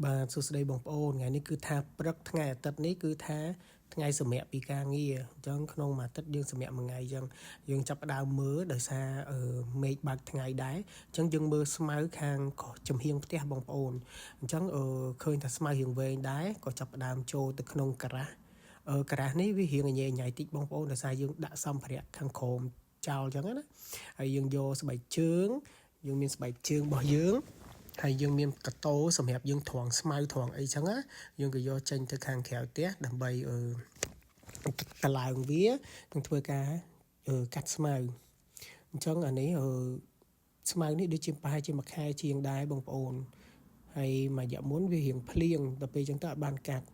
បាទសួស្តីបងប្អូនថ្ងៃនេះគឺថាព្រឹកថ្ងៃអាទិត្យនេះគឺថាថ្ងៃសម្រាកពីការងារអញ្ចឹងក្នុងមួយអាទិត្យយើងសម្រាកមួយថ្ងៃអញ្ចឹងយើងចាប់ផ្ដើមមើលដោយសារអឺមេឃបើកថ្ងៃដែរអញ្ចឹងយើងមើលស្មៅខាងចំហៀងផ្ទះបងប្អូនអញ្ចឹងអឺឃើញថាស្មៅរៀងវែងដែរក៏ចាប់ផ្ដើមចូលទៅក្នុងការ៉ាស់អឺការ៉ាស់នេះវារៀងញ៉ៃញ៉ៃតិចបងប្អូនដោយសារយើងដាក់សម្ភារៈខាងក្រោមចោលអញ្ចឹងណាហើយយើងយកស្បែកជើងយើងមានស្បែកជើងរបស់យើង ហើយយើងមានកតោសម្រាប់យើងត្រង់ស្មៅត្រង់អីចឹងណាយើងក៏យកចេញទៅខាងក្រៅផ្ទះដើម្បីអឺតឡើងវានឹងធ្វើការកាត់ស្មៅអញ្ចឹងអានេះអឺស្មៅនេះដូចជាប្រហែលជាមួយខែជាងដែរបងប្អូនហើយមួយរយៈមុនវារៀងភ្លៀងដល់ពេលអញ្ចឹងទៅអត់បានកាត់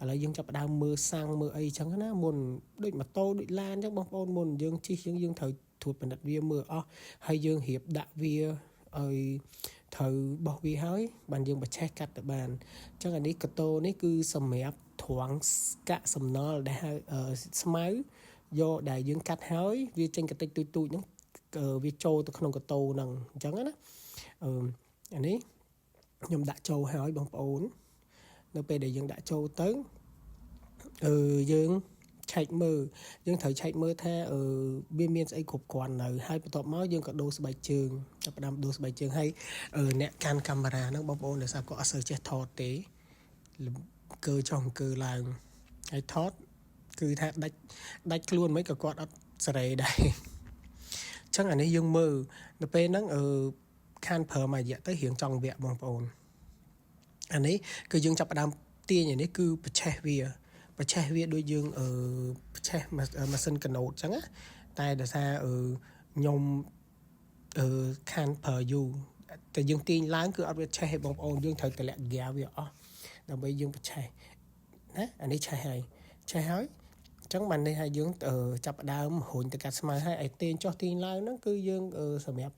ឥឡូវយើងចាប់ផ្ដើមមើលសាំងមើលអីចឹងណាមុនដូចម៉ូតូដូចឡានចឹងបងប្អូនមុនយើងជិះយើងយើងត្រូវត្រួតពិនិត្យវាមើលអស់ហើយយើងរៀបដាក់វាឲ្យត្រូវបោះវាហើយបានយើងបច្ឆេះកាត់ទៅបានអញ្ចឹងអានេះកតោនេះគឺសម្រាប់ត្រង់កាក់សំណល់ដែលហៅស្មៅយកដែលយើងកាត់ហើយវាចេញកតិចទូចទូចហ្នឹងវាចូលទៅក្នុងកតោហ្នឹងអញ្ចឹងណាអឺអានេះខ្ញុំដាក់ចូលហើយបងប្អូននៅពេលដែលយើងដាក់ចូលទៅអឺយើងឆែកមើលយើងត្រូវឆែកមើលថាអឺវាមានស្អីគ្រប់គ្រាន់នៅហើយបន្ទាប់មកយើងក៏ដូរស្បែកជើងចាប់ផ្ដើមដូរស្បែកជើងហើយអ្នកកាន់កាមេរ៉ាហ្នឹងបងប្អូនដោយសារគាត់អត់សូវចេះថតទេកើចង់កើឡើងហើយថតគឺថាដាច់ដាច់ខ្លួនមិនក៏គាត់អត់សេរីដែរអញ្ចឹងអានេះយើងមើលនៅពេលហ្នឹងអឺខានប្រើមួយរយៈទៅរៀងចង់វគ្គបងប្អូនអានេះគឺយើងចាប់ផ្ដើមទាញអានេះគឺប្រឆេះវាប្រឆេះវាដូចយើងអឺប្រឆេះម៉ាស៊ីនកណូតអញ្ចឹងណាតែដោយសារអឺខ្ញុំអឺខានប្រើយូរតែយើងទាញឡើងគឺអត់វាឆេះទេបងប្អូនយើងត្រូវតម្លាក់ហ្គាវាអស់ដើម្បីយើងប្រឆេះណាអានេះឆេះហើយឆេះហើយអញ្ចឹងបាននេះឲ្យយើងចាប់ផ្ដើមរុញទៅកាត់ស្មៅហើយឲ្យទាញចុះទាញឡើងហ្នឹងគឺយើងសម្រាប់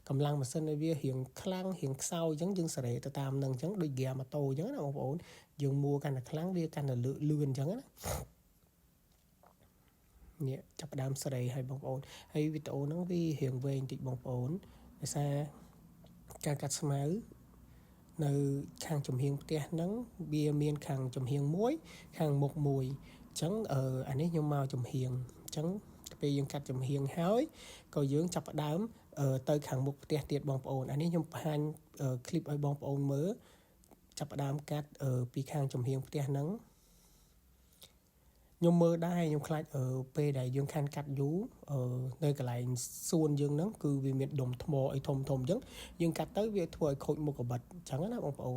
កម្លាំងម៉ាស៊ីនឲ្យវារៀងខ្លាំងរៀងខ្សោយអញ្ចឹងយើងសេរីទៅតាមនឹងអញ្ចឹងដូចហ្គាម៉ូតូអញ្ចឹងណាបងប្អូនយើងមួកាន់តែខ្លាំងវាកាន់តែលឿនលឿនអញ្ចឹងណានេះចាប់ផ្ដើមសេរីឲ្យបងប្អូនហើយវីដេអូហ្នឹងវារៀងវែងតិចបងប្អូនដោយសារការកាត់ស្មៅនៅខាងចំហៀងផ្ទះហ្នឹងវាមានខាងចំហៀងមួយខាងមុខមួយអញ្ចឹងអឺអានេះខ្ញុំមកចំហៀងអញ្ចឹងពេលយើងកាត់ចំហៀងហើយក៏យើងចាប់ផ្ដើមទៅខាងមុខផ្ទះទៀតបងប្អូនអានេះខ្ញុំបង្ហាញคลิปឲ្យបងប្អូនមើលចាប់ផ្ដើមកាត់ពីខាងចំហៀងផ្ទះហ្នឹងខ្ញុំមើលដែរខ្ញុំខ្លាចអឺពេលដែលយើងខានកាត់យូរអឺនៅកន្លែងសួនយើងហ្នឹងគឺវាមានដុំថ្មអីធំធំអញ្ចឹងយើងកាត់ទៅវាធ្វើឲ្យខូចមុខកបិតអញ្ចឹងណាបងប្អូន។